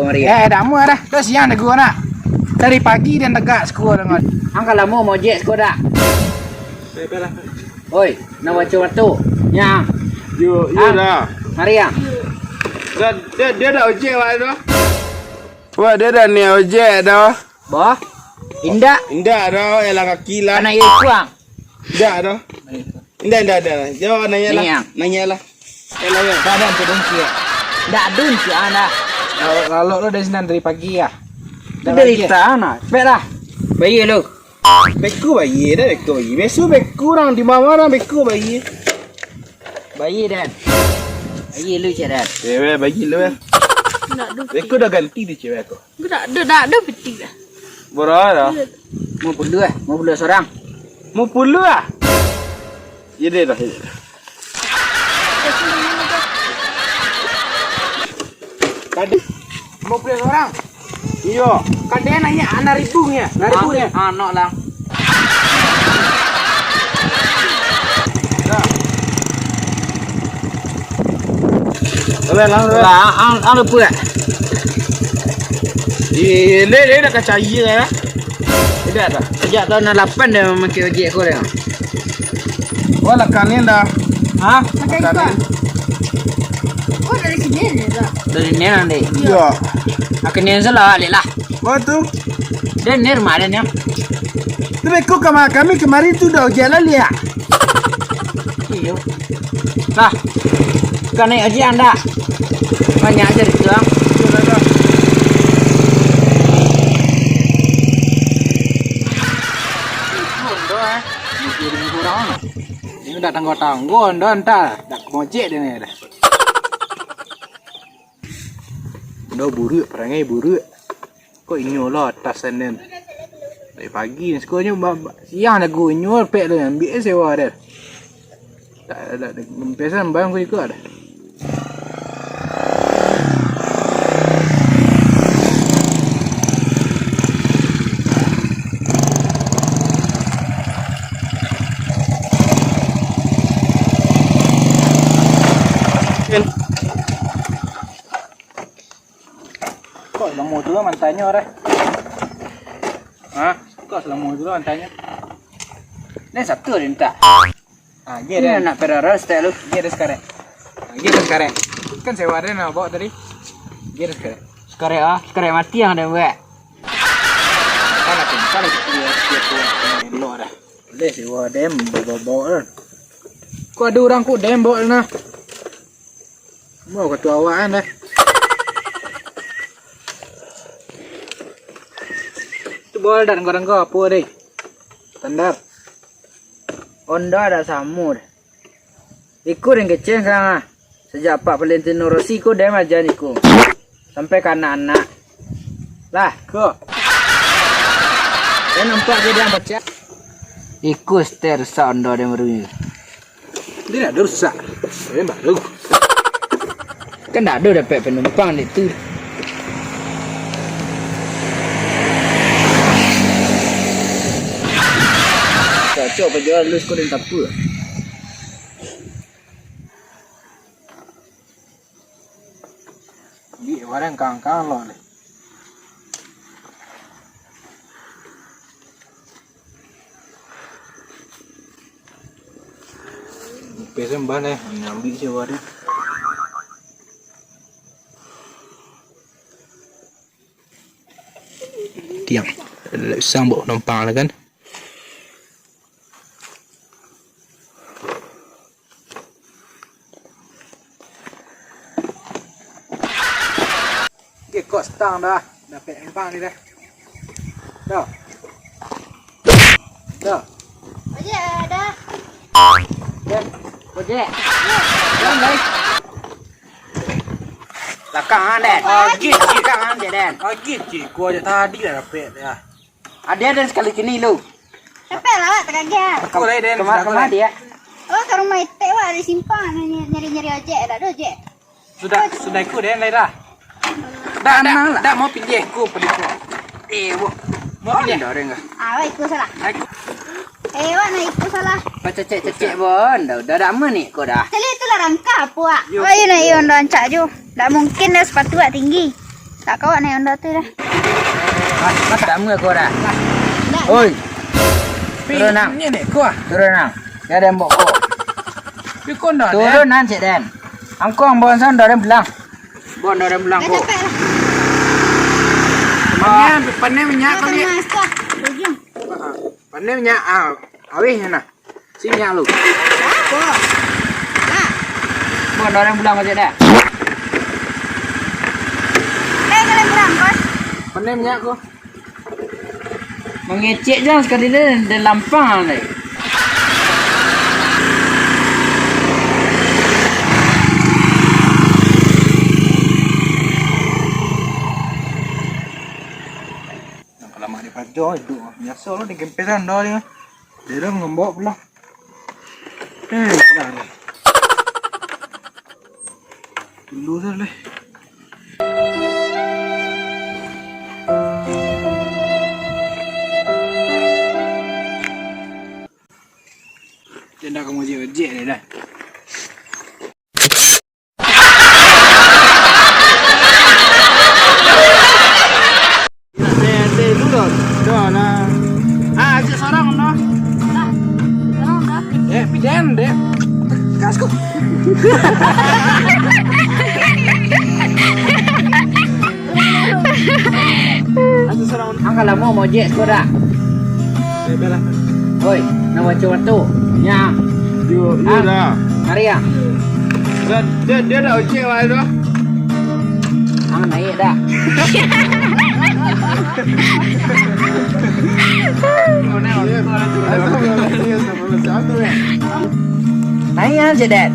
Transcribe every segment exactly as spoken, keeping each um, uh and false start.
ko mari. Eh, dak amuah dah. Dah siang dah gua nak. Dari pagi den tagak siko dengan. Ang ka lamo mojek siko dak? Oi, nak baco batu. Nya. Yo, yo Ang. Dah. Mari, Ang. Dah, dia, dia dah ojek, Wak, tu. Wak, dia dah ni ojek dah. Boh? Indak. Indak dah, elah kaki lah. Anak ikua. Indak dah. Indak, indak, indak. Jawab nanya lah. Ni, Ang. Nanya lah. Eh, nanya. Dah, dah, tu dong sia. Dak dun sia dah. Lalok, lalok lo dari sinan dari pagi ya. Dah dari pagi. Tan, nah. Cepek lah. Bayia lo. Beko bayia dah, beko bayia. Biaso beko urang di ma-ma urang beko bayia. Bayia, Dan. Bayia lu, cek, Dan. Cewek, bayia lu, eh. Nak duit. Beko dah ganti di cewek aku. Dak ado, dak ado piti dah. Bara dah? Limo puluah, limo puluah surang. Limo puluah ah? Iyo deh dah, iyo dah. Tadi limo puluah surang. Iyo. Kan dia nanya anam ribu nya, anam ribu nya. Anok lah. Lah, ang, ang lupa tak? Iyo, iyo, iyo, dah ka cair lah. Tidak dah. Sajak tahun lapan dah makai ojek ko dah. Wah, lah kanin dah. Ha? Makai Kanin. Kuah. Oh, dari sini aja dah. Dari sini nanti. Iyo. Akhirnya salah balik lah. Wah tu. Dan ni rumah dan ya. Tu beko kama-, kami kemarin tu dah ojek lah liak. Iyo. Lah. Bukan naik ojek anda. Banyak aja di tuang. Ini datang kau tanggo anda entah. Dak mojek dia ni dah. Dah buruk, parangai buruk. Kok inyo lo atasan den? Dari pagi ni, sekonyo ba-, ba-, siang lagu inyo pek lo ambiak sewa den. Tak, tak, tak, pesan barang ko iko dah. Mantanyo, Reh. Hah? Kok salamo tu lah mantanyo? Ni satu dia minta. Ah, dia Ini dia. Anak Ferrari style lu. Dia dia sekarang. Ah, dia dia sekarang. Kan sewa dia nak bawa tadi. Dia dia sekarang. Sekarang ah, sekarang mati yang ada buat. Kan aku, kan aku dia dia tu elok dah. Boleh sewa dem bawa-bawa kan. Kok ada orang kok dem bawa nah. Mau kata awak kan dah. Tu bol dan goreng kau apa deh? Standar. Honda dak samo deh. Iko den kecek sekarang ah. Sajak Pak Valentino Rossi ko den aja niko. Sampai ka anak-anak. Lah, ko. Den nampak je den pacak. Iko setir sa Honda den baru ni. Dia dah rusak. Dia baru. Kan dah ada dapat penumpang di tu. Cocok penjual lu sekolah tak apa. Di barang kang-kang lo ni. Pesen ban eh, nyambi sih wadah. Tiang. Sambok numpang lah kan. Oke, kok stang dah. Dapek empang ni dah. Dah. Dah. Ojek dah. Dah. Ojek. Dah, guys. Lakang ah, Den. Ojek, lakang ah, Den. Ojek, cik. Gua aja tadi dah dapek dah. Ada dan sekali kini lu. Capek lah, awak teragak. Aku lah, Den. Kemana, kemana dia? Oh, ke rumah Itek, wak, di simpang, nyari, nyari ojek, dak ada ojek. Sudah, sudah ikut, Den, lai dah. Dak, dak, dak mau pindah, ikut, ikut. Eh, bu. Mau pindah? Dak ada enggak. Ah, wak, ikut salah. Aku. Eh, wak, nak ikut salah. Kau cecek-cecek, Bon. Dah, dah lama ni, kau dah. Cali itulah rangka, apa, wak? Yo. Oh, iyo, nak iyo, dah rancak ju. Dak mungkin dah sepatu wak tinggi. Tak kawak naik Honda tu dah. Mas, mas tak amuah kau dah. Dah. Oi. Turun, Nang. Turun, Nang. Ya, den bok kau. Turun, Nang, cek den. Angkong bawa Honda den pulang. Bawa Honda den pulang kau. Dah capek lah. Pandai, pandai minyak kau ni. Tengah, tengah, tengah. Ujung. Pandai minyak, ah, awih nah. Sini lu. Apa? Nak. Bon, orang pulang kau cek dah. Eh, kalian pulang, Bos. Pandai minyak kau. Mangecek je sekali ni, dia lampang ni. Nampak lamak di pajo, iduik. Biaso lo di kempesan dah dia. Dia dah ngambok pulo. Eh, dah, dah. Dulu dah leh. Dia dah kamu ojek-ojek dia dah. Dek, dek, dulu dah. Dah lah. Ah, ajak sorang dah. Dah. Sorang dah. Eh, pidan, dek. Tegas kau. Ajak sorang. Angka lamo mojek ko dah. Eh, bela. Oi, nak baco batu. Nya. Yo, yo dah. Mari ya. Dia, dia, dia dah ojek lah tu. Ang naik dah. Naik aja, Dad.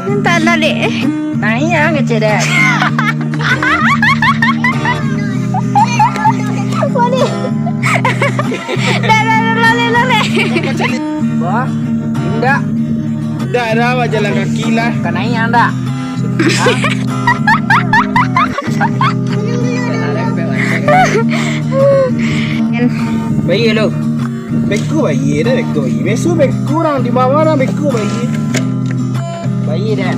Entah lah, Dek. Naik ah, kecil, Dek. Wah, Dek. Dah, dah, dah, lalai, lalai. Bah, indak. Dah, dah, bajalan kaki lah. Ka naik ah, ndak? Hah? Baik, lo. Beko bayi dah, beko bayi. Biaso beko urang di bawah dah, beko bayi. Bayi dah.